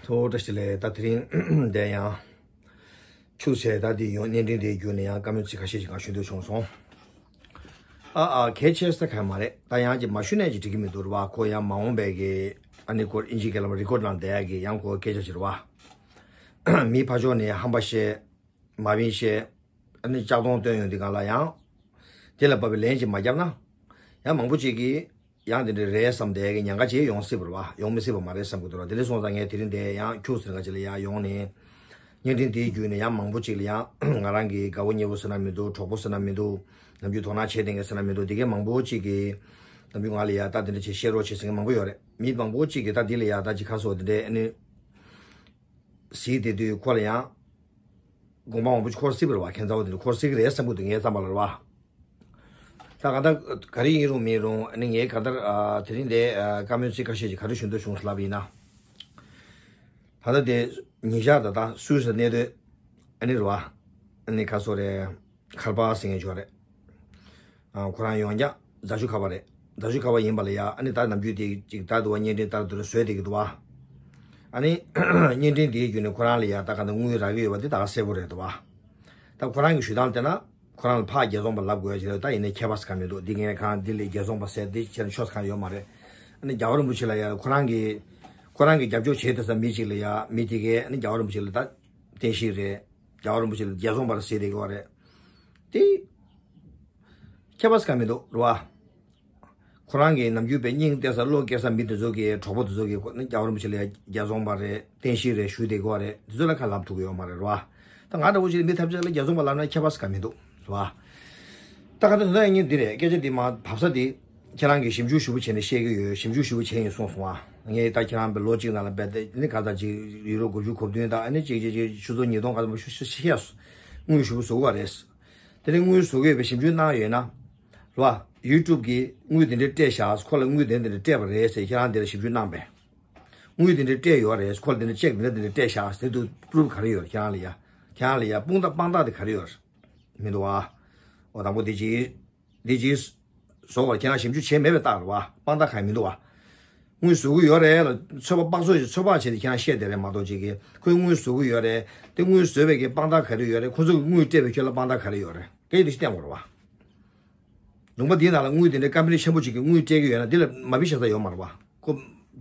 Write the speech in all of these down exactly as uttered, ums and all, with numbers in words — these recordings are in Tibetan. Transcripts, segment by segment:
ཐུགས་རྗེ་ཆེ་ལགས། ད་དེ་རིང་དེ་ཡང་ཁྱུག་ཙམ་ད་དེ་ཡང་བརྙན་འཕྲིན་དེའི་བརྒྱུད་ནས་ཡང་བཀའ་མོལ་ཚིག་ཁ་ཤས་ཤིག་ང་ཞུ་འདོད་བྱུང་སོང་། ཨ་ཨ་གལ་ཆེ་ས་གང་མ་རེད། ད་ཡང་ཅིག་མ་ཞུ་ནས་ཅིག་འགྲིག་གི་མི་འདུག་རེད་བ། ཁོ་ཡང་མ་འོངས་པའི་གི་ཨ་ནི་ཁོ་ཨིན་ཇི་སྐད་ལ་རི་ཀོཌ་ནང་བསྡད་ཡག་གི་ཡང་ཁོ་སྐད་ཆ་ཞིག་རེད་བ། མི་ཕར་ཕྱོགས་ནས་ཧམ་པ་བཤད། མ་བིན་བཤད། ཨ་ནི་ལྕགས་གདོང་སྟོན་ཡོང་དུས་སྒང་ལ་ཡང་དེ་ལ་བབ་པའི་ལན་ཅིག་མ་བརྒྱབ་ན། ཡང་མང་པོ་ཅིག་གིས་ཡང་དེ་འདྲ་རེད་བསམ་བསྡད་ཀྱི་ཉེན་ཁ་ཅིག་ཡོང་སྲིད་པ་རེད་བ། ཡོང་མི་སྲིད་པ་མ་རེད་བསམ་གྱི་འདུག་ར། དེ་འདྲ་སོང་ཙང་ངས་དེ་རིང་འདིར་ཡང་ཁྱུག་ཙམ་ག་ཅིག་ལ་ཡང་ཡོང་ནས། བརྙན་འཕྲིན་དེའི་བརྒྱུད་ནས་ཡང་མང་པོ་ཅིག་ལ་ཡང་ང་རང་གི་དགའ་བོ་ཉེ་བོ་ཟེར་ན་མི་འདུག་གྲོགས་པོ་ཟེར་ན་མི་འདུག་ནམ་རྒྱུན་དོ་སྣང་བྱེད་བསྡད་མཁན་ཟེར་ན་མི་འདུག་དེ་གའི་མང་པོ་ཅིག་གིས་ནམ་རྒྱུན་ང་ལ་ཡང་ད་དེ་འདྲ་བྱེད་བཤད་རོགས་བྱེད་ཟེར་མཁན་མང་པོ་ཡོད་རེད། མི་མང་པོ་ཅིག་གིས་ད་འདི་ལ་ཡང་ད་ཅིག་ཁ་སོ་དེ་འདྲའི་ཨ་ནི། གཟིགས་བསྡད་དུས་ཁོ་ལ་ཡང་དགོངས་པ་མང་པོ་ཅིག་འཁོར་སྲིད་པ་རེད་བ། ཁྱད་མཚར་བ་དེ་འདྲ་འཁོར་སྲིད་ཀྱི་རེད་བསམ་གྱི་འདུག་ངའི་བསམ་པ་ལ་རེད་བ། ད་གང་ལྟར་ག་རེ་ཡིན་རུང་མིན་རུང་ཨ་ནི་ངས་གང་ལྟར་ཨ་དེ་རིང་འདི་ཨ་བཀའ་མོལ་ཚིག་ཁ་ཤས་ཅིག་ག་རེ་ཞུ་འདོད་བྱུང་ཟེར་ལབ་པ་ཡིན་ན། ད་ལྟ་དེ་ཉིན་ཞག་ད་ལྟ་སུད་སི་གནས་སྡོད་ཨ་ནི་རེད་བ། ཨ་ནི་ག་སོ་རེད། མཁར་པ་ཟེར་མཁན་ཅིག་ཡོད་རེད། ཨ་ཁོ་རང་ཡོངས་ཀྱང་རྫ་ཆུ་ཁ་པ་རེད། རྫ་ཆུ་ཁ་པ་ཡིན་པ་ལ་ཡ་ཨ་ནི་ད་ནམ་རྒྱུན་དེ་ཅིག་ད་འདུག་བ། བརྙན་འཕྲིན་ལྟར་དུ་བཟོས་བསྡད་ཀྱི་འདུག་བ། ཨ་ནི་བརྙན་འཕྲིན་དེའི་བརྒྱུད་ནས་ཁོ་རང་ལ་ཡ་ད་ག་འདྲ་དངུལ་རག་གི་ཡོད་པ་དེ་ད་ག་གསལ་པོ་རེད་འདུག་བ། ད་ཁོ་རང་གི་ཞུ་སྟངས་བལྟས་ན་ཁོ་རང་ལ་ཕར་རྒྱལ་བཙོང་པ་ལབ་དགོས་ཡ་ཞིག་རེད། ད་ཡིན་ནའི་ཁྱད་པར་གང་མི་འདུག་འདི་ངས་གང་འདི་ལས་རྒྱལ་བཙོང་པ་ཟེར་འདི་ཁྱེད་རང་ཆོས་གང་ཡོད་མ་རེད། ཨ་ནི་རྒྱལ་བ་རིན་པོ་ཆེ་ལ་ཡ་ཁོ་རང་གི་ཁོ་རང་གི་རྒྱབ་སྐྱོར་བྱེད་དེ་ས་མི་གཅིག་ལ་ཡ་མི་དེ་གས་ཨ་ནི་རྒྱལ་བ་རིན་པོ་ཆེ་ལ་ད་བསྟན་བཤིག་རེད། རྒྱལ་བ་རིན་པོ་ཆེ་ལ་རྒྱལ་བཙོང་པ་རེད་ཟེར་བསྡད་ཀྱི་ཡོད་རེད། དེ་ཁྱད་པར་གང་མི་འདུག་རེད་བ། ཁོ་རང་གི་ནམ་རྒྱུན་པའི་སྙིང་གཏད་ས་བློ་སྐྱེ་ས་མི་དེ་ཚོ་གི་གྲོགས་པོ་དེ་ཚོ་གི་ཁོ་ནི་རྒྱལ་བ་རིན་པོ་ཆེ་ལ་རྒྱལ་བཙོང་པ་རེད། བསྟན་བཤིག་རེད་ཞུ་བསྡད་ཀྱི་ཡོད་རེད། དེ་ཚོ་ལ་ཁ་ལབ་ཐུབ་ཀྱི་ཡོད་མ་རེད་རེད་བ། ད་ང་འདྲ་བོ་ཞིག་ལ་མི་ཐམས་ཅད་ལ་རྒྱལ་བཙོང་པ་ལབ་ན་ཁྱད་པར་གང་མི་འདུག་རེད་བ། ད་ག་ད་དོན་དག་ཡིན་འདི་རེད། སྐད་ཆ་འདི་མ་བབས་ས་འདི་ཁྱེད་རང་གིས་ཞིབ་འཇུག་ཞིབ་པོ་བྱས་ནས་བཤད་ཀྱི་ཡོད། ཞིབ་འཇུག་ཞིབ་པོ་བྱས་ཡིན་གསུངས་སོང་ཨ། ངས་ད་ཁྱེད་རང་པའི་ལོ་གཅིག་ནང་ལ་རྦད་དེ་ནི་ག་ཚ་ཅིག་ཡུ་རོ་དགུ་བཅུ་གོ་བདུན་དང་ཨ་ནི་ཅིག་ཅིག་ཅིག་ཆུ་ཚོད་ཉིས་སྟོང་ག་ཚ་མ་ཤུ་ཤུ་ཤི་ཡ་དངུལ་ཞུ་བཟོ་བ་རེད། དེ་ནས་དངུལ་བཟོ་གི་ཡོད་པའི་ཞིབ་འཇུག་གནང་ཡོད་ན། རེད་བ། ཡུ་ཊུབ་གིས་དངུལ་དེ་འདྲ་སྤྲད་བཞག་ཁོ་ལ་དངུལ་དེ་འདྲ་སྤྲད་པ་རེད་ཟེར་ཁྱེད་རང་དེ་ལ་ཞིབ་འཇུག་གནང་པས། དངུལ་དེ་འདྲ་སྤྲད་ཡོད་རེད། ཁོ་ལ་དེ་འདྲ་ཅེག་དེ་འདྲ་དེ་འདྲ་སྤྲད་བཞག་ཟེར་དུས་པུ་རུབ་ག་རེ་ཡོད་རེད་ཁྱེད་རང་ལ་ཡ། ཁྱེད་རང་ལ་ཡ་དཔུང་རྟགས་དཔང་རྟགས་དེ་ག་རེ་ཡོད་རེད། མི་འདུག་བ། འོ་དང་པོ་དེ་གཅིག་འདི་གཅིག་བཟོ་བར་ཁྱེད་རང་ཞིབ་འཇུག་བྱས་མེད་པའི་རྟགས་རེད་བ། དཔང་རྟགས་གང་ཡང་མི་འདུག་བ། དངུལ་བཟོ་གི་ཡོད་རེད་ལ་ཚོད་དཔག་དཔག་ཚོད་ཀྱི་ཚོད་དཔག་བྱས་ཏེ་ཁྱེད་རང་བཤད་བསྡད་རེད་མ་གཏོགས་ཅིག་གིས་ཁོས་དངུལ་བཟོ་གི་ཡོད་རེད། དེ་དངུལ་བཟོས་པའི་གི་དཔང་རྟགས་ག་རེ་ཡོད་རེད། ཁོ་ཚོ་གིས་དངུལ་སྤྲད་པའི་ཁྱོད་ལ་དཔང་རྟགས་ག་རེ་ཡོད་རེད། སྐད་ཆ་དེ་ཞིག་བསྟན་དགོས་རེད་བ། ལུང་པ་འདིའི་ནང་ལ་དངུལ་དེ་འདྲའི་ཀམ་པ་ནི་ཆེན་པོ་ཅིག་གིས་དངུལ་སྤྲད་ཀྱི་ཡོད་ན་འདི་ལ་མ་བི་བྱེད་ས་ཡོད་མ་རེད་བ། ཁོ་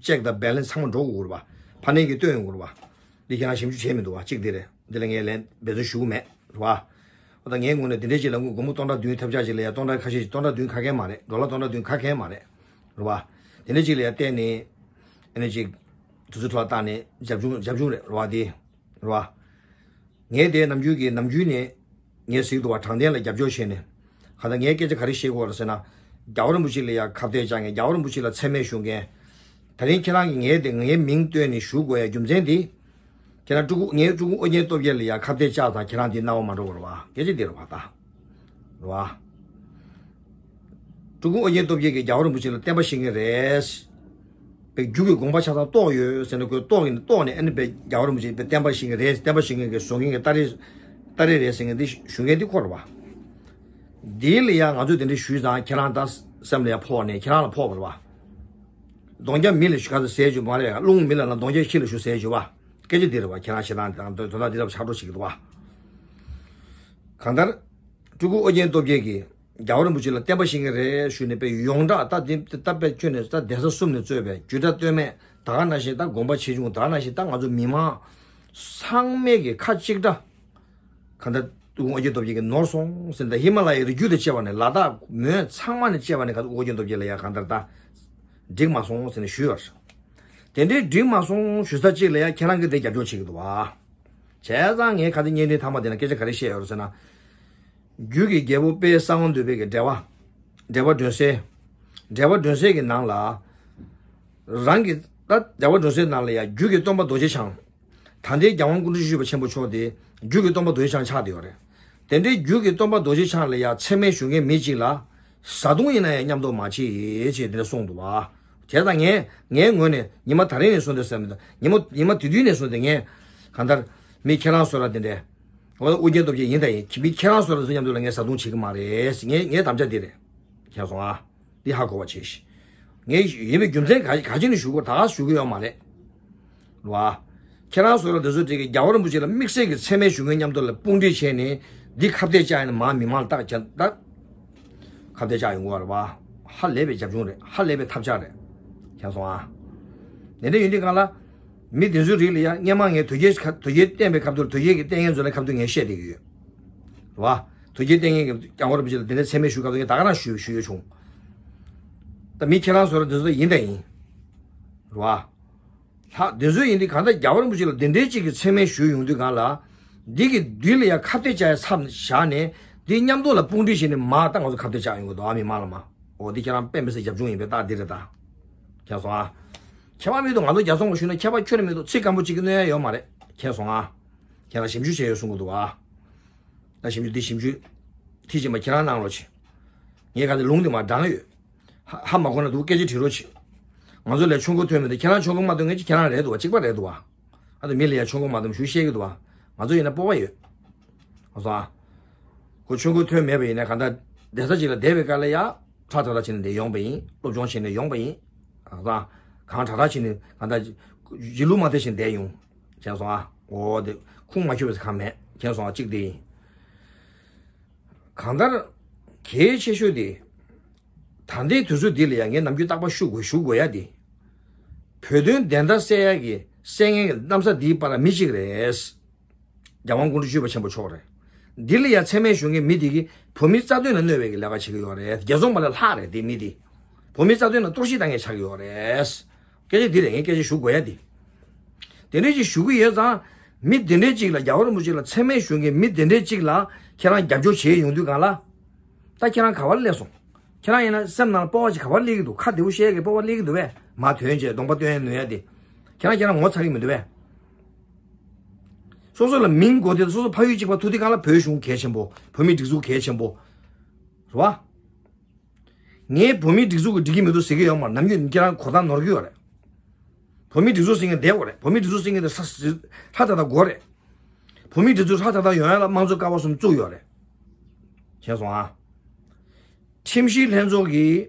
ཅེག་དང་བེ་ལན་སི་ཚང་མ་འགྲོ་དགོས་རེད་བ། ཕ་ནས་ཀྱིས་སྟོན་ཡོང་དགོས་རེད་བ། འདི་ཁྱེད་རང་ཞིབ་འཇུག་བྱས་མི་འདུག་བ། གཅིག་འདི་རེད། འདི་ལ་ངས་ལན་འབད་བརྩོན་ཞུ་གི་མེད་རེད་བ། འོ་ད་ངའི་ངོས་ནས་དེ་འདྲའི་ཅིག་ལ་དངུལ་སྒོར་མོ་སྟོང་ཕྲག་བདུན་ཐབས་ཆག་ཅིག་ལ་ཡ་སྟོང་ཕྲག་ཁ་ཤས་ཤིག་སྟོང་ཕྲག་བདུན་ཁ་མཁན་མ་རེད། ཌོ་ལར་སྟོང་ཕྲག་བདུན་ཁ་མཁན་མ་རེད་རེད་བ། དེ་འདྲའི་ཅིག་ལ་ཡ་བལྟས་ནས་ཨ་ནི་ཅིག་དུས་ཚོད་འཕྲོ་བརླག་བཏང་ནས་རྒྱབ་ཆུང་རྒྱབ་ཆུང་རེད་རེད་བ། དེ་རེད་བ། ངས་དེ་ནམ་རྒྱུན་གྱི་ནམ་རྒྱུན་ནས་ངས་གཟིགས་འདུག་བ། དྲང་བདེན་ལ་རྒྱབ་སྐྱོར་བྱས་ནས་ག་ད་ངས་སྐད་ཆ་ག་རེ་བཤད་དགོས་རེད་ཟེར་ན། རྒྱལ་བ་རིན་པོ་ཆེ་ལ་ཡ་ཁ་གཏད་བཅག་མཁན། རྒྱལ་བ་རིན་པོ་ཆེ་ལ་མཚན་སྨད་ཞུ་མཁན། ད་རིང་ཁྱེད་རང་གིས་ངའི་དེ་ངའི་མིང་བཏོན་ནས་ཞུ་དགོས་ཡ་རྒྱུ་མཚན་དེ། ཁྱེད་རང་སྤྲུལ་སྐུ་ངའི་སྤྲུལ་སྐུ་ཨོ་རྒྱན་སྟོབས་རྒྱལ་ལ་ཡ་ཁ་གཏད་བཅག་ཙང་ཁྱེད་རང་དེ་སྣང་བ་མ་འགྲོ་བ་རེད་བ། སྐད་ཆ་དེ་རེད་བ་ད། རེད་བ། སྤྲུལ་སྐུ་ཨོ་རྒྱན་སྟོབས་རྒྱལ་གྱིས་རྒྱལ་བ་རིན་པོ་ཆེ་ལ་བསྟན་པ་བཤིག་མཁན་རེད། པའི་རྒྱུ་གི་དགོངས་པ་ཆ་ཚང་རྟོགས་ཡོད་ཟེར་ནས་ཁོས་རྟོགས་ཡིན་རྟོགས་ནས་ཨ་ནི་པའི་རྒྱལ་བ་རིན་པོ་ཆེ་པའི་བསྟན་པ་བཤིག་མཁན་རེད། བསྟན་པ་བཤིག་མཁན་གྱི་བཟོ་མཁན་གྱི་ཏ་རེ་ཏ་རེ་རེད་ཟེར་མཁན་འདི་ཞུ་མཁན་འདི་ཁོ་རེད་བ། འདི་ལ་ཡང་ང་ཚོས་དེ་འདྲ་ཞུས་ཙང་ཁྱེད་རང་ད་སེམས་ལ་ཡང་ཕོག་ནས་ཁྱེད་རང་ལ་ཕོག་པ་རེད་བ། གདོང་རྒྱ་མི་ལ་ཞུ་ག་ཚོད་ཟེར་རྒྱུ་མ་རེད། རླུང་མི་ལ་ན་གདོང་རྒྱ་ཁྱི་ལ་ཞུ་ཟེར་རྒྱུ་བ། སྐད་ཆ་འདི་རེད་བ། ཁྱེད་རང་ཞེ་སྡང་དང་དོན་དག་འདི་འདྲ་བ་ཆགས་འགྲོ་བྱེད་ཀྱི་འདུག་བ། གང་ལྟར། སྤྲུལ་སྐུ་ཨོ་རྒྱན་སྟོབས་རྒྱལ་གྱིས་རྒྱལ་བ་རིན་པོ་ཆེ་ལ་བསྟན་པ་བཤིག་མཁན་རེད་ཞུས་ནས་པའི་ཡོངས་གྲགས་ད་འདི་ད་པའི་ཁྱོན་ནས་ད་གདན་ས་གསུམ་ནས་གཙོས་པའི་རྒྱུད་གྲྭ་སྟོད་སྨད་ད་ག་ནང་བཞིན་ད་དགོན་པ་ཆེ་ཆུང་ད་ག་ནང་བཞིན་ད་ང་ཚོ་མི་མང་ཚང་མས་ཀྱི་ཁ་གཅིག་གྲགས། གང་ལྟར་སྤྲུལ་སྐུ་ཨོ་རྒྱན་སྟོབས་རྒྱལ་གྱིས་ནོར་སོང་ཟེར་ད་ཧི་མ་ལ་ཡའི་རི་རྒྱུད་དང་བཅས་པ་ནས་ལ་དྭགས་མོན་ཚང་མ་ནས་བཅས་པ་ནས་ག་ཚོད་ཨོ་རྒྱན་སྟོབས་རྒྱལ་ལ་ཡ་གང་ལྟར་ད་འགྲིག་མ་སོང་ཟེར་ནས་ཞུས་ཡོད་རེད། དེ་འདྲའི་འགྲིག་མ་སོང་ཞུ་ས་གཅིག་ལ་ཡ་ཁྱེད་རང་གིས་དེ་རྒྱབ་སྐྱོར་བྱེད་ཀྱི་འདུག་བ། བྱས་ཙང་ངས་ཁ་སང་བརྙན་འཕྲིན་ཐ་མ་དེ་ན་སྐད་ཆ་ག་རེ་བཤད་ཡོད་རེད་ཟེར་ན། རྒྱུད་ཀྱི་རྒྱལ་པོ་དཔལ་གསང་བ་འདུས་པའི་གི་འགྲེལ་པ། འགྲེལ་པ་སྒྲོན་གསལ། འགྲེལ་པ་སྒྲོན་གསལ་གྱི་ནང་ལ། རང་གི་ད་འགྲེལ་པ་སྒྲོན་གསལ་ནང་ལ་ཡ་རྒྱུད་ཀྱི་སྟོན་པ་རྡོ་རྗེ་འཆང་། ད་ལྟའི་རྒྱལ་དབང་སྐུ་ཕྲེང་བཅུ་བཞི་པ་ཆེན་པོ་མཆོག་དེ་རྒྱུད་ཀྱི་སྟོན་པ་རྡོ་རྗེ་འཆང་ཆགས་བསྡད་ཡོད་རེད། དེ་འདྲའི་རྒྱུད་ཀྱི་སྟོན་པ་རྡོ་རྗེ་འཆང་ལ་ཡ་མཚན་སྨད་ཞུ་མཁན་མི་གཅིག་ལ། བཟའ་བཏུང་ཡིན་ན་ཡང་མཉམ་དུ་མ་བྱེད་ཅེས་དེ་འདྲ་གསུངས་འདུག་བ། བྱས་ཙང་ངས་ངའི་ངོས་ནས་ཉི་མ་ད་རིང་ནས་བཟུང་སྟེ་ཟེར་མི་འདུག་ཉི་མ་ཉི་མ་དེ་དུས་ནས་བཟུང་སྟེ་ངས་གང་ལྟར་མི་ཁྱེད་རང་ཚོ་ལ་དེ་འདྲའི་འོ་ཨོ་རྒྱན་སྟོབས་རྒྱལ་ཡིན་ད་ཡིན་མི་ཁྱེད་རང་ཚོ་ལ་ཚོ་མཉམ་དུ་ལ་ངས་བཟའ་བཏུང་བྱེད་ཀྱི་མ་རེད། ངས་ངའི་དམ་བཅའ་འདི་རེད། མཁྱེན་སོང་ཨ། འདི་ཧ་གོ་བ་བྱེད་ཤིག་ངས་ཡིན་པའི་རྒྱུ་མཚན་ག་ག་ཅི་ནས་ཞུ་དགོས་ད་ག་ཞུ་གི་ཡོད་མ་རེད། རེད་བ། ཁྱེད་རང་ཚོ་ལ་འདི་ཚོ་འགྲིག་གི། རྒྱལ་བ་རིན་པོ་ཆེ་ལ་དམིགས་བསལ་གྱི་མཚན་སྨད་ཞུ་མཁན་མཉམ་དུ་ལ་དཔུང་སྒྲིག་བྱས་ནས་འདི་ཁ་གཏད་བཅག་ཡིན་ན་མ་མི་མང་ལ་བཏགས་བྱས་ད། ཁ་གཏད་བཅག་ཡོང་གི་ཡོད་རེད་བ། ཧ་ལས་པའི་རྒྱབ་ལྗོངས་རེད། ཧ་ལས་པའི་ཐབས་ཆག་རེད། མཁྱེན་སོང་ཨ། དེ་འདྲ་ཡིན་དུས་གང་ལ། མི་དེ་ཚོའི་རིགས་ལ་ཡ་སྔན་མ་ངས་དོལ་རྒྱལ་ཁ་དོལ་རྒྱལ་བསྟེན་པའི་སྐབས་དུ་དོལ་རྒྱལ་གྱི་ལྟས་ངན་ཚོ་ལ་སྐབས་དུ་ངས་བཤད་བསྡད་ཀྱི་ཡོད། རེད་བ། དོལ་རྒྱལ་ལྟས་ངན་གྱི་རྒྱལ་བ་རིན་པོ་ཆེ་ལ་དེ་འདྲའི་མཚན་སྨད་ཞུ་སྐབས་དུ་ངས་ད་ག་རང་ཞུ་ཞུ་ཡོད་བྱུང་། ད་མི་ཁྱེད་རང་ཚོ་ལ་དེ་ཚོ་ཡིན་དང་ཡིན། རེད་བ། ལྷག་དེ་ཚོ་ཡིན་དུས་གང་ལྟར་རྒྱལ་བ་རིན་པོ་ཆེ་ལ་དེ་འདྲའི་གཅིག་གི་མཚན་སྨད་ཞུས་ཡོང་དུས་གང་ལ། འདི་གི་མདུན་ལ་ཡ་ཁ་གཏད་བཅག་ཡ་མཚམས་བཞག་ནས་འདི་མཉམ་དུ་ལ་དཔུང་སྒྲིག་བྱས་ནས་མ་ད་ང་ཚོ་ཁ་གཏད་བཅག་ཡོང་གི་འདུག་ཨ། མི་མང་ལ་མ། འོ་འདི་ཁྱེད་རང་སྤེན་པ་སེ་རྒྱབ་ལྗོངས་ཡིན་པའི་རྟགས་འདི་རེད་ད། མཁྱེན་སོང་ཨ། ཁྱད་པར་མི་འདུག་ང་ཚོ་རྒྱལ་ཚོང་པ་ཞུས་ན་ཁྱད་པར་ཁྱོན་ནས་མི་འདུག་ཚིག་སྐམ་པོ་གཅིག་གིས་གནོད་ཡ་ཡོད་མ་རེད། མཁྱེན་སོང་ཨ། ཁྱེད་རང་ཞིབ་འཇུག་བྱས་ཡོད་གསུང་གི་འདུག་ཨ། ད་ཞིབ་འཇུག་འདི་ཞིབ་འཇུག་མཐིལ་ཕྱིན་པ་ཁྱེད་རང་གནང་རོགས་བྱེད། ངས་ག་ཚོད་ལུང་འདི་མ་དྲངས་ཡོད། ཧ་ཧ་མ་གོ་ན་འདུག་སྐད་ཆ་དྲི་རོགས་བྱེད། ང་ཚོ་ལས་ཆུང་ཀུ་ཐོན་མི་འདུག་ཁྱེད་རང་ཆུང་ཀུ་མ་ཐོན་མཁན་ཅིག་ཁྱེད་རང་རེད་འདུག་བ། གཅིག་པ་རེད་འདུག་བ། ཨ་ད་མི་ལ་ཡ་ཆུང་ཀུ་མ་ཐོན་ཞུ་བཤད་ཀྱི་འདུག་བ། ང་ཚོ་ཡིན་ན་སྤོབས་པ་ཡོད། ང་ཚོ་ཨ། ཁོ་ཆུང་ཀུ་ཐོན་མེད་པ་ཡིན་ན་གང་ལྟར་བསྡད་ས་ཅིག་ལ་བསྡད་པའི་སྐབས་ལ་ཡ། ཁྲ་ཁྲ་ཁྲ་བྱས་ནས་འདིར་ཡོང་པ་ཡིན། སློབ་སྦྱོང་བྱས་ནས་ཡོང་པ་ཡིན། ཨ་ད། གང་དྲག་དྲག་བྱས་ནས་གང་ལྟར་གཞིས་ལུགས་མ་བསྡད་བཞིན་བསྡད་ཡོང་། མཁྱེན་སོང་ཨ། འོ་དེ་ཁུངས་མ་འཁྱོལ་བའི་ཁ་མེད། མཁྱེན་སོང་ཨ། གཅིག་དེ་ཡིན། གང་ལྟར་གལ་ཆེ་ཤོས་དེ། ད་ལྟའི་དུས་ཚོད་འདི་ལ་ཡང་ངས་ནམ་རྒྱུན་རྟག་པར་ཞུ་དགོས་ཞུ་དགོས་ཡ་དེ། བོད་དོན་བདེན་མཐའ་གསལ་ཡ་གི་གསལ་ངན་གྱི་གནམ་ས་འདིའི་བར་མི་གཅིག་རེད། རྒྱལ་དབང་སྐུ་ཕྲེང་བཅུ་པ་ཆེན་པོ་མཆོག་རེད། འདི་ལ་ཡང་མཚན་སྨད་ཞུ་མཁན་མི་དེ་གིས་བོད་མི་རྩ་དོན་ལ་གནོད་པའི་གི་ལས་ཀ་བྱེད་ཀྱི་ཡོད་རེད། རྒྱལ་ཚོང་པ་ལས་ལྷག་རེད་དེ་མི་དེ། བོད་མི་རྩ་དོན་ལ་གཏོར་བཤིག་བཏང་མཁན་ཆགས་ཀྱི་ཡོད་རེད། སྐད་ཆ་འདི་རེད། ངས་སྐད་ཆ་ཞུ་དགོས་ཡ་འདི། དེ་འདྲ་ཅིག་ཞུ་གི་ཡོད་ཙང་། མི་དེ་འདྲ་ཅིག་ལ་རྒྱལ་བ་རིན་པོ་ཆེ་ལ་མཚན་སྨད་ཞུ་མཁན་མི་དེ་འདྲ་ཅིག་ལ་ཁྱེད་རང་རྒྱབ་སྐྱོར་བྱེད་ཡོང་དུས་གང་ལ། ད་ཁྱེད་རང་ག་བར་སླེབས་སོང་། ཁྱེད་རང་ཡིན་ན་སེམས་ནང་ལ་སྤོབས་པ་ཅིག་ག་བར་སླེབས་ཀྱི་འདུག་ཁ་བདེ་པོ་བཤད་ཀྱི་སྤོབས་པ་སླེབས་ཀྱི་འདུག་བས། མ་དོན་བྱས་གདོང་པ་སྟོན་ཡ་ནུས་ཡ་དེ། ཁྱེད་རང་ཁྱེད་རང་ངོ་ཚ་གི་མི་འདུག་བས། སོ་སོ་ལ་མིང་གོ་དེ་སོ་སོ་ཕ་ཡུལ་གཅིག་པ་ཐུག་དུས་གང་ལ་བོད་གཞུང་གལ་ཆེན་པོ། བོད་མི་སྒྲིག་འཛུགས་གལ་ཆེན་པོ། རེད་བ། ངས་བོད་མིའི་སྒྲིག་འཛུགས་ཀྱི་འགྲིག་གི་མི་འདུག་ཟེར་གྱི་ཡོད་མ་རེད། ནམ་རྒྱུན་ཁྱེད་རང་གོ་ཐག་ནོར་གྱི་ཡོད་རེད། བོད་མིའི་སྒྲིག་འཛུགས་ཟེར་མཁན་བསྡད་དགོས་རེད། བོད་མིའི་སྒྲིག་འཛུགས་ཟེར་མཁན་དེ་ཧྲ་ཧྲ་ད་ད་དགོས་རེད། བོད་མིའི་སྒྲིག་འཛུགས་ཧྲ་ད་ད་ཡོང་ཡ་ལ་དམངས་གཙོ་ཀ་བ་གསུམ་བཙུགས་ཡོད་རེད། མཁྱེན་སོང་ཨ། ཁྲིམས་ཞིབ་ལྷན་ཚོགས་ཀྱིས།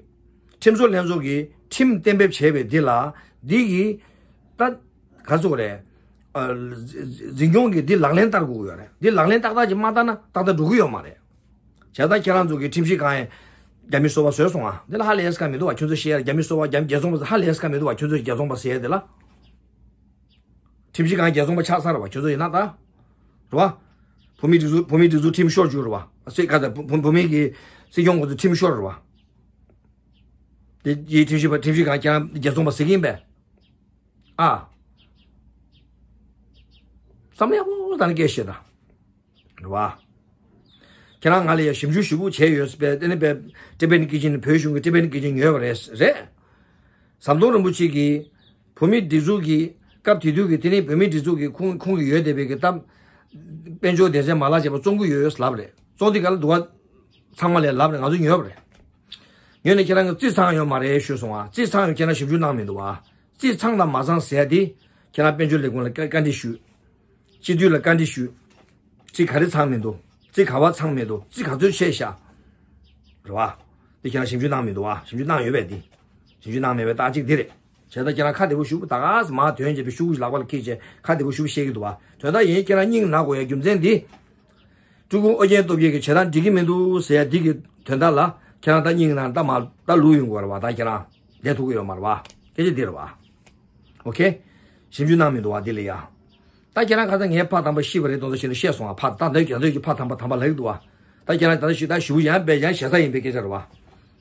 ཁྲིམས་བཟོ་ལྷན་ཚོགས་ཀྱིས་ཁྲིམས་གཏན་འབེབས་བྱས་པའི་འདི་ལ། འདི་གི། ད། ག་ཚོད་རེད། ཨ། འཛིན་སྐྱོང་གིས་འདི་ལག་ལེན་བསྟར་དགོས་ཀྱི་ཡོད་རེད། འདི་ལག་ལེན་ཏག་ཏག་ཅིག་མ་བསྟར་ན་ཏག་ཏག་འགྲོ་གི་ཡོད་མ་རེད། བྱས་ཙང་ཁྱེད་རང་ཚོ་གི་ཁྲིམས་ཞིབ་ཁང་ཡང་རྒྱ་མི་སོ་པ་བཟོས་སོང་ཨ། འདི་ལ་ཧ་ལས་ཡས་ཁ་མི་འདུག་བ། ཁྱོད་ཚོ་བཤད་ཡ་རྒྱ་མི་སོ་པ་རྒྱ་རྒྱལ་ཚོང་པ་ཧ་ལས་ཡས་ཁ་མི་འདུག་བ། ཁྱོད་ཚོ་རྒྱལ་ཚོང་པ་ཟེར་ཡ་དེ་ལ། ཁྲིམས་ཞིབ་ཁང་རྒྱལ་ཚོང་པ་ཆགས་ཚར་བ་ཁྱོད་ཚོ་ཡིན་ན་ད། རེད་བ། བོད་མིའི་སྒྲིག་འཛུགས་བོད་མིའི་སྒྲིག་འཛུགས་ཁྲིམས་ཤོར་བཅུག་རེད་བ། སྲིད་ག་ཚ་བོད་བོད་མིའི་གི་སྲིད་སྐྱོང་གོ་ཚོ་ཁྲིམས་ཤོར་རེད་བ། དེ་ཡི་ཁྲིམས་ཞིབ་པ་ཁྲིམས་ཞིབ་ཁང་ཁྱེད་རང་རྒྱལ་ཚོང་པ་ཟེར་གི་ཡིན་པས། ཨ། བསམ་ཡག་པོ་དང་སྐད་བཤད་དང་། རེད་བ། ཁྱེད་རང་ང་ལ་ཡ་ཞིབ་འཇུག་ཞིབ་པོ་བྱས་ཡོད་པས། དེ་ནི་པས་ཊི་བེ་ཊན་སྐད་ཆ་ནི་བོད་གཞུང་གི་ཊི་བེ་ཊན་སྐད་ཆ་ཉོས་པ་རེད། རེད། ཟམ་གདོང་རིན་པོ་ཆེ་གིས་བོད་མིའི་སྒྲིག་འཛུགས་ཀྱི་སྐབས་དེ་དུས་ཀྱི་དེ་ནི་བོད་མིའི་སྒྲིག་འཛུགས་ཀྱི་ཁོང་ཁོང་གི་ཡོད་བསྡད་པའི་གི་གཏམ། དཔལ་འབྱོར་སྡེ་ཚན་མ་ལག་བྱས་པ་བཙོང་གི་ཡོད་ལབ་རེད། བཙོང་དུས་ག་ལ་འདུག་བ། ཚང་མ་ལས་ལབ་རེད། ང་ཚོ་ཉོས་པ་རེད། ཉོས་ནས་ཁྱེད་རང་གི་རྩིས་ཚང་ཡོད་མ་རེད་ཞུས་སོང་བ། རྩིས་ཚང་ཡོད་ཁྱེད་རང་ཞིབ་འཇུག་གནང་མི་འདུག་བ། རྩིས་ཚང་དང་མ་ཚང་ཟེར་ཡ་དེ། ཁྱེད་རང་དཔལ་འབྱོར་ལས་ཁུངས་ལ་བཀའ་བཀའ་འདྲི་ཞུས། སྤྱི་འཐུས་ལ་བཀའ་འདྲི་ཞུས། རྩིས་ག་རེ་ཚང་མི་འདུག་རྩིས་ག་བ་ཚང་མི་འདུག་རྩིས་ག་ཚོད་ཆད་ཤག་རེད་བ། དེ་ཁྱེད་རང་ཞིབ་འཇུག་གནང་མི་འདུག་བ། ཞིབ་འཇུག་གནང་ཡོད་པས་དེ། ཞིབ་འཇུག་གནང་མེད་པའི་རྟགས་གཅིག་དེ་རེད། བྱས་ཙང་ཁྱེད་རང་ཁ་བདེ་པོ་ཞུ་ད་ག་ས་མ་དོན་བྱས་པའི་ཤུགས་ལག་པ་ལ་འཁྱེར་བྱས་ཁ་བདེ་པོ་ཞུ་བཤད་ཀྱི་འདུག་བ། དོན་དག་ཡིན་ཁྱེད་རང་སྙིང་ནག་དགོས་ཡ་རྒྱུ་མཚན་འདི། སྤྲུལ་སྐུ་ཨོ་རྒྱན་སྟོབས་རྒྱལ་གྱིས་བྱེད་སྟངས་འགྲིག་གི་མི་འདུག་ཟེར་ཡ་འདི་གི་དོན་དག་ལ་ཁྱེད་རང་ད་སྙིང་ནང་ད་མ་ད་ལུས་ཡོང་གི་ཡོད་རེད་བ། ད་ཁྱེད་རང་བསྡད་ཐུབ་ཀྱི་ཡོད་མ་རེད་བ། སྐད་ཆ་འདི་རེད་བ། ཨོ་ཁེ། ཞིབ་འཇུག་གནང་མི་འདུག་བ་འདི་ལ་ཡ། ད་ཁྱེད་རང་ཁ་སང་ངས་ཕ་དམ་པ་ཤི་བ་རེད་དོན་དུ་ཤི་ནས་བཤད་སོང་བ། ཕ་ད་འདོད་ཀྱང་འདོད་ཀྱི་ཕ་དམ་པ་དམ་པ་ལབ་ཀྱི་འདུག་བ། ད་ཁྱེད་རང་ད་ལྟ་ཞིག་ད་ཞུ་ཡང་བས་ཡང་ཞེ་ས་ཡིན་པའི་སྐད་ཆ་རེད་བ།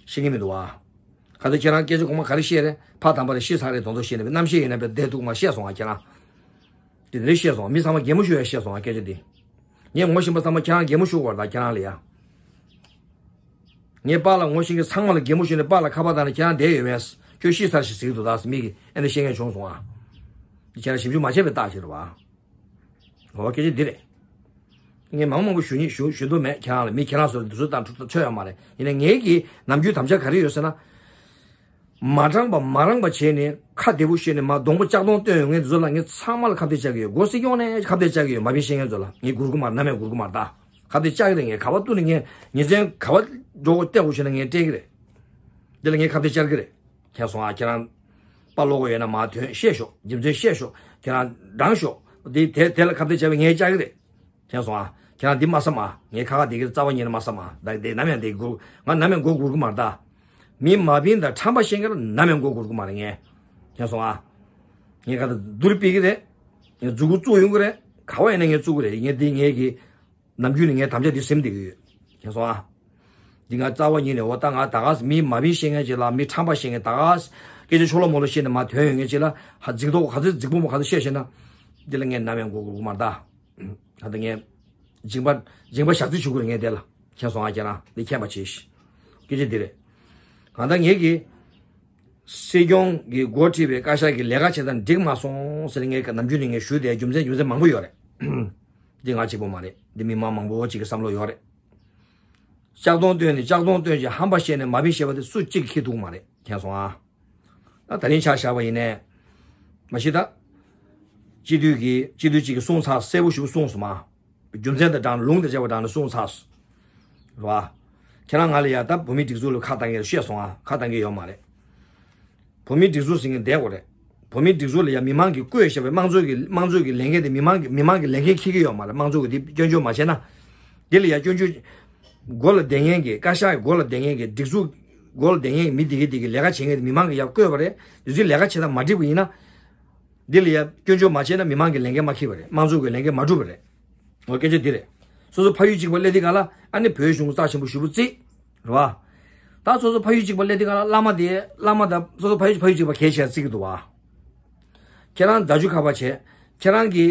ཤེས་ཀྱི་མི་འདུག་བ། ཁ་སང་ཁྱེད་རང་སྐད་ཆ་གོང་མ་ག་རེ་བཤད་རེད། ཕ་དམ་པ་རེད་ཤི་ཚར་རེད་དོན་དུ་ཤི་ནས་རྣམ་ཤེས་ཡིན་ན་བས་བསྡད་འདུག་མ་བཤད་སོང་བ་ཁྱེད་རང་། དེ་འདྲ་བཤད་སོང་། མི་ཚང་མ་གད་མོ་ཤོར་ཡ་བཤད་སོང་ང་སྐད་ཆ་འདི། ངས་ངོ་ཤེས་པ་ཚང་མ་ཁྱེད་རང་གད་མོ་ཤོར་བར་ད་ཁྱེད་རང་ལ་ཡ། ངས་པཱ་ལགས་ངོ་ཤེས་མཁན་ཚང་མ་ལ་གད་མོ་ཤོར་ནས་པཱ་ལགས་ཁ་པར་བཏང་ནས་ཁྱེད་རང་བསྡད་ཡོད་པས་ཁྱོད་ཤི་ཚར་ཞིག་ཟེར་གྱི་འདུག་ད་མི་གིས་ཨེ་འདྲ་བཤད་མཁན་བྱུང་སོང་ཨ། འདི་ཁྱེད་རང་ཞིབ་འཇུག་མ་བྱས་པའི་རྟགས་ཤིག་རེད་བ། འོ་སྐད་ཆ་འདི་རེད། ངས་མང་མང་པོ་ཞུ་ཉེ་ཞུ་ཞུ་འདོད་མེད་ཁྱེད་རང་ལ། མི་ཁྱེད་རང་ཚོ་འདི་ཚོ་དང་ཐུག་ཐག་ཆོད་ཡོད་མ་རེད། ཡིན་ནའི་ངེད་ཀྱི་ནམ་རྒྱུན་དམ་བཅའ་ག་རེ་ཡོད་ཟེར་ན། མ་དྲང་པ་མ་རང་པ་བྱས་ནས་ཁ་བདེ་པོ་བཤད་ནས་མ་གདོང་པ་ལྕགས་གདོང་སྟོན་ཡོང་མཁན་དེ་ཚོ་ལ་ངས་ཚང་མ་ལ་ཁ་གཏད་བཅག་གི་ཡོད། སྒོ་སྲིད་སྐྱོང་ནས་ཁ་གཏད་བཅག་གི་ཡོད། མ་ཕན་ཤེས་མཁན་ཚོ་ལ་ངས་སྒུར་གི་མ་རེད། ནམ་ཡང་སྒུར་གི་མ་རེད་ད། ཁ་གཏད་བཅག་གི་རེད། ངས་ག་བ་བཏུལ་ནས་ངས་ཉིན་མཚན་ག་བ་འགྲོ་དགོས་སྤྲད་དགོས་བྱས་ན་ངས་སྤྲད་གི་རེད། འདི་ལ་ངས་ཁ་གཏད་བཅག་གི་རེད། མཁྱེན་སོང་ཨ། ཁྱེད་རང་པ་ལོག་གི་ཡོད་ན་མ་དོན་བཤད་ཤོག་རྒྱུ་མཚན་བཤད་ཤོག་ཁྱེད་རང་དྲང་ཤོག་དེ་དེ་དེ་ལ་ཁ་གཏད་བྱས་པ་ངས་བཅག་གི་རེད། མཁྱེན་སོང་ཨ། ཁྱེད་རང་འདི་མ་བསམ་ཨ། ངས་ཁ་ཁ་དེ་གི་རྩ་བ་ཉིད་ནས་མ་བསམ་ཨ། ད་དེ་ནམ་ཡང་དེ་སྒུར་ང་ནམ་ཡང་མགོ་སྒུར་གི་མ་རེད་ད། མི་མ་བིན་དང་ཁྲམ་པ་ཤེས་མཁན་ལ་ནམ་ཡང་མགོ་སྒུར་གི་མ་རེད་ངས། མཁྱེན་སོང་ཨ། ངས་ཁ་ད་བསྡུར་སྤེལ་གི་རེད། ངས་མཛུ་གུ་བཙུགས་ཡོང་གི་རེད། ག་བ་ཡིན་ན་ངས་བཙུགས་གི་རེད། ངས་འདི་ངས་གི་ནམ་རྒྱུན་ནས་ངས་དམ་བཅའ་འདི་ཟིན་བསྡད་ཀྱི་ཡོད། མཁྱེན་སོང་ཨ། འདི་ང་རྩ་བ་ཉིད་ནས་འོ་ད་ང་ད་ག་མི་མ་བིན་ཤེས་མཁན་ཅིག་ལ་མི་ཁྲམ་པ་ཤེས་མཁན་ད་ག་སྐད་ཆ་ཆོ་ལོ་མོ་ལོ་བཤད་ནས་མ་དོན་ཡོད་མཁན་ཅིག་ལ་ཧ་རྫིག་མདོག་ག་ཚོད་རྫིག་པོ་མོ་ག་ཚོད་བཤད་ཤེས་ན། འདི་ལ་ངས་ནམ་ཡང་མགོ་སྒུར་གི་མ་རེད་ད། ད་ལྟ་ངས་སྦྱིན་པ་སྦྱིན་པ་ཞག་རྩི་ཞུ་དགོས་རེད་ངས་དེ་ལ། མཁྱེན་སོང་ཨ། ཁྱེད་རང་འདི་མཁྱེན་པ་བྱེད་ཤིག་སྐད་ཆ་འདི་རེད། གང་ལྟར་ངས་ཀྱི་སྲིད་སྐྱོང་གི་འགོ་ཁྲིད་པའི་བཀའ་ཤག་གི་ལས་ཀ་བྱེད་སྟངས་འགྲིག་མ་སོང་ཟེར་ངས་ནམ་རྒྱུན་ནས་ངས་ཞུས་ཏེ་རྒྱུ་མཚན་རྒྱུ་མཚན་མང་པོ་ཡོད་རེད། འདི་ང་གཅིག་པོ་མ་རེད། འདི་མི་མང་མང་པོ་གཅིག་གི་བསམ་བློ་ཡོད་རེད། ལྕགས་གདོང་སྟོན་ནས་ལྕགས་གདོང་སྟོན་ཅིག་ཧམ་པ་བཤད་ནས་མ་བིན་བཤད་པ་དེ་སུ་གཅིག་གིས་ཁྱི་ཐུག་མ་རེད། མཁྱེན་སོང་ཨ། ད་ད་རིང་ཆ་བཞག་པ་ཡིན་ནས། མ་གཞི་ད། སྤྱི་འཐུས་ཀྱི་སྤྱི་འཐུས་གཅིག་གིས་གསུངས་ཚར་གསལ་པོ་ཞིག་གསུངས་སོང་མ། རྒྱུ་མཚན་དང་སྦྲགས་ལུང་དང་བཅས་པ་དྲངས་ནས་གསུངས་ཚར་སོང་། རེད་བ། ཁྱེད་རང་ང་ལ་ཡ་ད་བོད་མིའི་སྒྲིག་འཛུགས་ལ་ཁ་བཏང་གི་རེད་བཤད་སོང་ཨ། ཁ་བཏང་གི་ཡོད་མ་རེད། བོད་མིའི་སྒྲིག་འཛུགས་ཟེར་མཁན་བསྡད་དགོས་རེད། བོད་མིའི་སྒྲིག་འཛུགས་ལ་ཡ་མི་མང་གིས་བསྐོས་བཞག་པའི་དམངས་གཙོ་གི་དམངས་གཙོ་གི་ལས་འགན་དེ་མི་མང་གི་མི་མང་གི་ལས་འགན་འཁྱེར་གྱི་ཡོད་མ་རེད། དམངས་གཙོ་གི་དེ་སྐྱོན་བརྗོད་མ་བྱས་ན། དེ་ལ་ཡ་སྐྱོན་བརྗོད། སྒོ་ལ་བསྡད་མཁན་གྱི་བཀའ་ཤག་གི་སྒོ་ལ་བསྡད་མཁན་གྱི་སྒྲིག་འཛུགས་སྒོ་ལ་བསྡད་མཁན་གྱི་མི་དེ་གི་དེ་གི་ལས་ཀ་བྱེད་མཁན་དེ་མི་མང་གི་ཡ་བསྐོས་པ་རེད། དེ་ཚོའི་ལས་ཀ་བྱེད་སྟངས་མ་འགྲིག་པ་ཡིན་ན། འདི་ལ་ཡ་སྐྱོན་བརྗོད་མ་བྱས་ན་མི་མང་གི་ལས་འགན་མ་འཁྱེར་བ་རེད། དམངས་གཙོ་གི་ལས་འགན་མ་འགྲུབ་པ་རེད། འོ་སྐད་ཆ་འདི་རེད། སོ་སོ་ཕ་ཡུལ་གཅིག་པ་སླེབས་དུས་སྒང་ལ་ཨ་ནི་བོད་གཞུང་རྩ་ཆེན་པོ་ཞུ་བོ་རྩིས། རེད་བ། ད་སོ་སོ་ཕ་ཡུལ་གཅིག་པ་སླེབས་དུས་སྒང་ལ་བླ་མ་དེ་བླ་མ་དང་སོ་སོ་ཕ་ཡུལ་ཕ་ཡུལ་གཅིག་པ་གལ་ཆེ་བརྩི་གི་འདུག་བ། ཁྱེད་རང་རྫ་ཆུ་ཁ་པ་བྱས། ཁྱེད་རང་གི་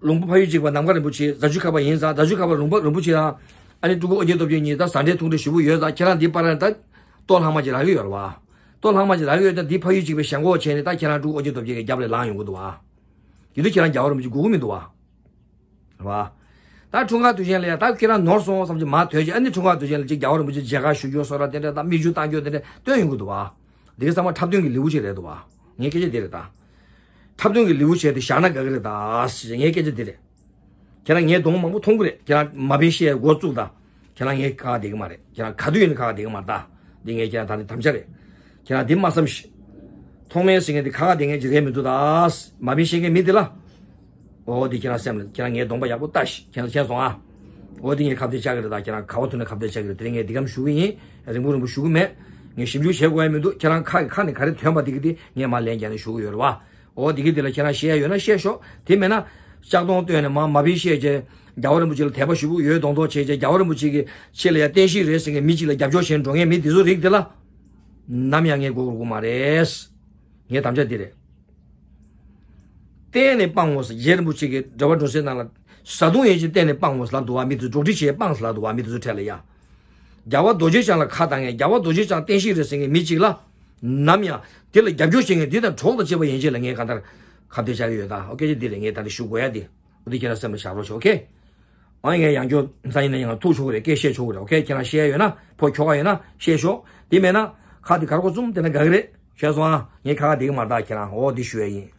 ལུང་པ་ཕ་ཡུལ་གཅིག་པ་ནམ་མཁའ་རིན་པོ་ཆེ་རྫ་ཆུ་ཁ་པ་ཡིན་ཙང་རྫ་ཆུ་ཁ་པ་ལུང་པ་རིན་པོ་ཆེ་དང་། ཨ་ནི་སྤྲུལ་སྐུ་ཨོ་རྒྱན་སྟོབས་རྒྱལ་གཉིས་ད་ཟ་འབྲེལ་ཐུག་འབྲེལ་ཞུ་གི་ཡོད་ཙང་ཁྱེད་རང་འདི་པར་ད་ལྟོ་ལྷག་མ་ཅིག་རག་གི་ཡོད་རེད་བ། ལྟོ་ལྷག་མ་ཅིག་རག་གི་ཡོད་ཙང་འདི་ཕ་ཡུལ་གཅིག་པའི་ཞེན་ཁོག་བྱས་ནས་ད་ཁྱེད་རང་སྤྲུལ་སྐུ་ཨོ་རྒྱན་སྟོབས་རྒྱལ་གྱི་རྒྱབ་ལ་ལངས་ཡོང་གི་འདུག་བ། ཡིན་དུས་ཁྱེད་རང་རྒྱལ་བ་རིན་པོ་ཆེ་སྒུག་གི་མི་འདུག་བ། རེད་བ། ད་འཁྲུངས་སྐར་དུས་ཆེན་ལ་ཡ་ད་ཁྱེད་རང་ནོར་སོང་བསམ་གྱི་མ་ཐོན་ཅིག་ཨ་ནི་འཁྲུངས་སྐར་དུས་ཆེན་ལ་ཅིག་རྒྱལ་བ་རིན་པོ་ཆེ་མཇལ་ཁ་ཞུ་རྒྱུ་སོགས་ལ་དེ་འདྲ་ད་མིག་ཆུ་བཏང་རྒྱུ་དེ་འདྲ་སྟོན་ཡོང་གི་འདུག་བ། འདི་ག་ཚང་མ་འཁྲབ་སྟོན་གྱི་ལེའུ་ཅིག་རེད་འདུག་བ། ངའི་སྐད་ཆ་འདི་རེད་ད། འཁྲབ་སྟོན་གྱི་ལེའུ་བྱས་ཏེ་བཞག་ན་དགའ་གི་རེད་ད། ངའི་སྐད་ཆ་འདི་རེད། ཁྱེད་རང་ངའི་གདོང་མང་པོ་མཐོང་གི་རེད། ཁྱེད་རང་མ་བིན་བཤད་འགོ་བཙུགས་ད། ཁྱེད་རང་ངའི་ཁ་ཁ་བསྡད་ཀྱི་མ་རེད། ཁྱེད་རང་ག་དུས་ཡིན་ན་ཁ་ཁ་བསྡད་ཀྱི་མ་རེད་ད། འདི་ངས་ཁྱེད་རང་ད་ནི་དམ་བཅའ་རེད། ཁྱེད་རང་འདི་མ་བསམ་ཤིག་མཐོང་མེད་ཟེར་མཁན་འདི་ཁ་ཁ་བསྡད་མཁན་ཅིག་རེད་མི་འདུག་ད། མ་བིན་བཤད་མཁན་མི་འདི་ལ། འོ་འདི་ཁྱེད་རང་སེམས་ལ་ཁྱེད་རང་ངའི་གདོང་པ་ཡག་པོ་ལྟ་ཤིག་ཁྱེད་རང་མཁྱེན་སོང་ཨ། འོ་འདི་ངས་ཁ་གཏད་བཅག་གི་རེད་ད། ཁྱེད་རང་ག་བ་ཐུག་ན་ཁ་གཏད་བཅག་གི་རེད། དེ་རིང་ངས་འདི་གམ་ཞུ་གི་ཡིན། རིང་པོ་རིང་པོ་ཞུ་གི་མེད། ངས་ཞིབ་འཇུག་བྱེད་དགོས་ཡ་མི་འདུག་ཁྱེད་རང་ཁ་གི་ཁ་ནས་ག་རེ་ཐོན་པ་འདི་གི་འདི་ངས་མར་ལན་རྒྱག་ནས་ཞུ་གི་ཡོད་རེད་བ། འོ་འདི་གི་འདི་ལ་ཁྱེད་རང་བཤད་ཡ་ཡོད་ན་བཤད་ཤོག་དེ་མེད་ན། ལྕགས་གདོང་སྟོན་ནས་མ་མ་བིན་བཤད་རྗེས། རྒྱལ་བ་རིན་པོ་ཆེ་ལ་དད་པ་ཞུ་གི་ཡོད་མདོག་མདོག་བྱས་རྗེས་རྒྱལ་བ་རིན་པོ་ཆེ་གི་ཆེད་ལ་ཡ་བསྟན་བཤིག་རེད་ཟེར་མཁན་མི་གཅིག་ལ་རྒྱབ་སྐྱོར་བྱས་འགྲོ་མཁན་མི་འདི་ཚོ་རིགས་འདི་ལ། ནམ་ཡང་ངས་མགོ་སྒུར་གི་མ་རེད། ངའི་དམ་བཅའ་འདི་རེད། གཏན་ནས་སྤང་ངོ་ཟེར། རྗེ་རིན་པོ་ཆེ་གིས་འགྲེལ་པ་སྒྲོན་གསལ་ནང་ལ། བཟའ་བཏུང་ཡིན་ཕྱིར་གཏན་ནས་སྤང་ངོ་ཟེར་ལབ་འདུག་བ། མི་དེ་འགྲོ་ཁྲིད་བྱེད་སྤང་ཟེར་ལབ་འདུག་བ། མི་དེ་ཚོའི་གྲས་ལ་ཡ། རྒྱལ་བ་རྡོ་རྗེ་འཆང་ལ་ཁ་བཏང་ངས་རྒྱལ་བ་རྡོ་རྗེ་འཆང་བསྟན་བཤིག་རེད་ཟེར་མཁན་མི་གཅིག་ལ། ནམ་ཡང་དེ་ལ་རྒྱབ་སྐྱོར་བྱེད་མཁན་འདི་དང་གྲོགས་དང་བཅས་པ་ཡན་ཆད་ལ་ངས་གང་ལྟར་ཁ་གཏད་བཅག་གི་ཡོད་ད། ཨོ་སྐད་ཆ་འདི་རེད། ངས་ད་ལྟ་ཞུ་དགོས་ཡ་འདི། འོ་འདི་ཁྱེད་རང་སེམས་ལ་བཞག་རོགས་ཞུ། ཨོ་ཁེ། ཨ་ངས་ཡང་བསྐྱར་འཛམ་གླིང་ན་ཡང་ཐུག་ཆོག་གི་རེད། སྐད་བཤད་ཆོག་གི་རེད། ཨོ་ཁེ། ཁྱེད་རང་བཤད་ཡ་ཡོད་ན་ཕོ་ཁྱོ་ག་ཡོད་ན་བཤད་ཤོག་དེ་མེད་ན་ཁ་འདི་གར་གོ་བཙུམ་དེ་ན་དགའ་གི་རེད། ཤེས་སོང་ཨ། ངས་ཁ་ཁ་བསྡད་གི་མ་རེད་ད། ཁྱེད་རང་འོ་འདི་ཞུ་ཡ་ཡིན།